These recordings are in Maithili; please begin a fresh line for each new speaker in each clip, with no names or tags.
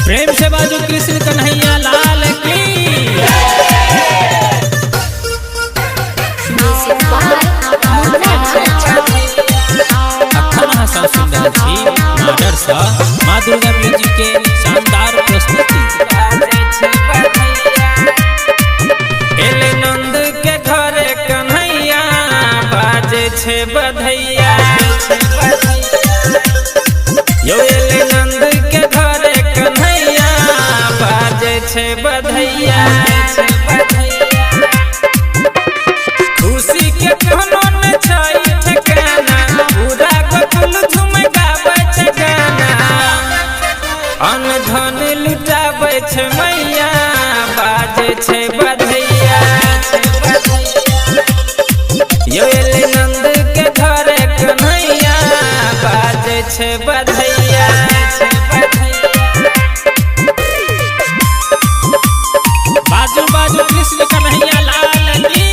प्रेम से बाजू कृष्ण कन्हैया लाल की।
Music by Munna Raj.
अखन अहाँ सब सुनि रहल छी मर्डर सँ माँ दुर्गा म्यूजिक के शानदार प्रस्तुति। एले नंद के घरे कन्हैया बाजे छै बधैया। यो एले नंद के घरे कन्हैया बाजे छै बधैया। खुशी के कोनो न छै ठिकाना, पूरा गोकुल झूम गाबै छै गाना। अन्न धन लुटाबै छै मैया, बाजै छै बधैया। यो एले नंद के घरे कन्हैया बाजै छै बधैया। बाजू बाजू कृष्ण कन्हैया लाल की।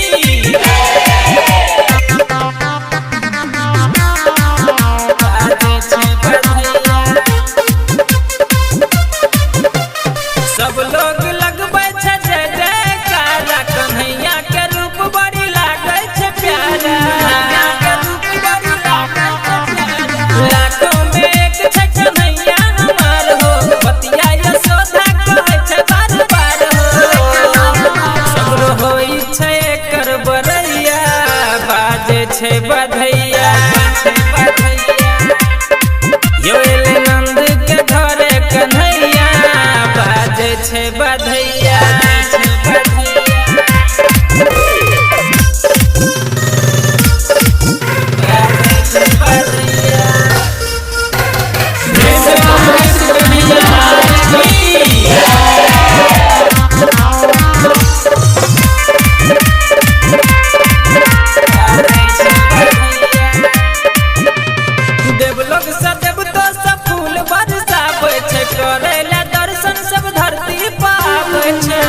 सब लोग लगबै छै जय जयकारा, कन्हैया के रूप बड़ी लागै छै प्यारा। लाखों में एक छै कन्हैया हमार हो, बतिया यशोदा कहै छै बार बार हो। सगरो होइ छै एकर बरैया, बाजै छै बधैया। यो एले नंद के घरे कन्हैया बाजै छै बधैया। प्रेम से बाजू कृष्ण कन्हैया लाल की। देवलोक से देवतो सब फूल बरसाबै छै, करै ला दर्शन सब धरती पाबै छै।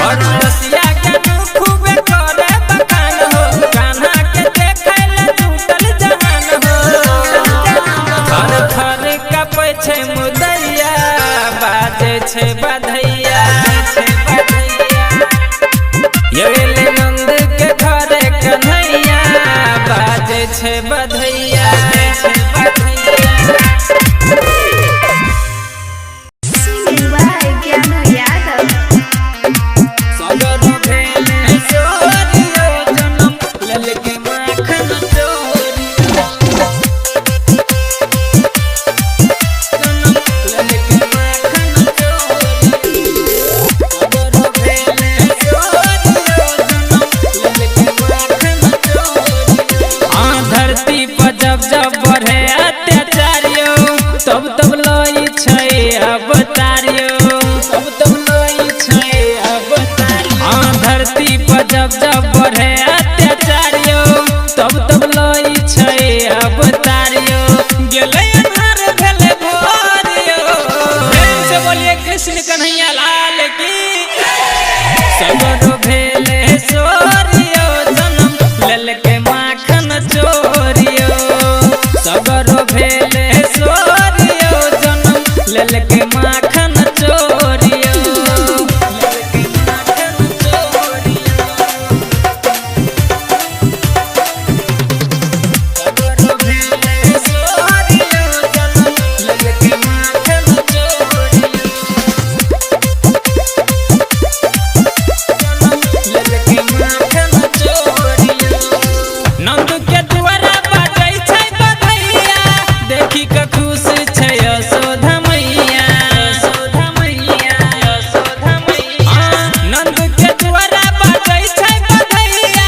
और रसिया के खूबे करे बखान हो, कान्हा के देखै ला जुटल जहान हो। थर थर कपै छै मुदैया, बाजै छै बधैया। यो एले नंद के घरे कन्हैया बाजै छै बधैया।
Singing by Gyanu Yadav.
सगर भेले चोरियो जनम ललके माखन चोरी, जनम ललके माखन चोरी। सगर भेले चोरियो जनम ललके माखन चोरी। आ धरती पर जब जब बढ़े अत्याचारियो, तब तब लई छै अवतारियो, तब तब लई छै अवतारियो। आ धरती पर जब जब बढ़े अत्याचारियो, तब तब लई छै अवतारियो। गेलै अन्हार भेलै भोरियो। प्रेम से बोलिए कृष्ण कन्हैया लाल की। सगरो भेले चोरियो जनम ललके माखन चोरियो। सगरो भेले चोरियो जनम ललके माखन चोरियो। ललके माखन चोरियो। सगरो भेले चोरियो जनम ललके माखन चोरियो। नंद के दुआरा बाजै छै बधैया, देखी के खुश छै यशोदा मैया। नंद के दुआरा बाजै छै बधैया,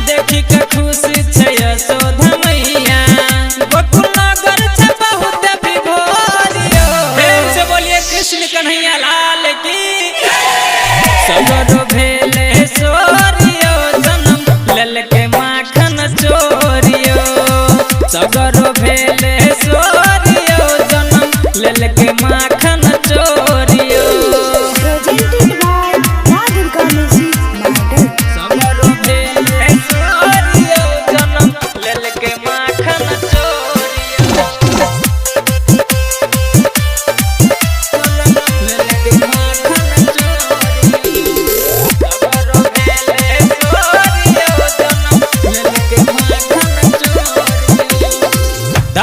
देखी के खुश छै यशोदा मैया। गोकुल नगर छै बहुत विभोरियो। प्रेम से बोलिए कृष्ण कन्हैया लाल की। सगरो भेले चोरियो जनम ललके माखन चोरियो। सगरो भेले चोरियो जनम ललके माखन चोरियो।
Presented by Ma Durga Music Madar.
सगरो भेले चोरियो जनम ललके माखन चोरियो।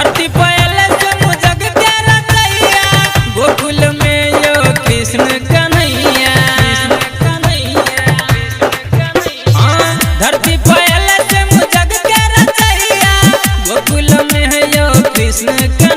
धरती पर अयले सोनू जग के रचैया, गोकुल में यो कृष्ण कन्हैया। हाँ, धरती पर अयले सोनू जग के रचैया, गोकुल में यो कृष्ण।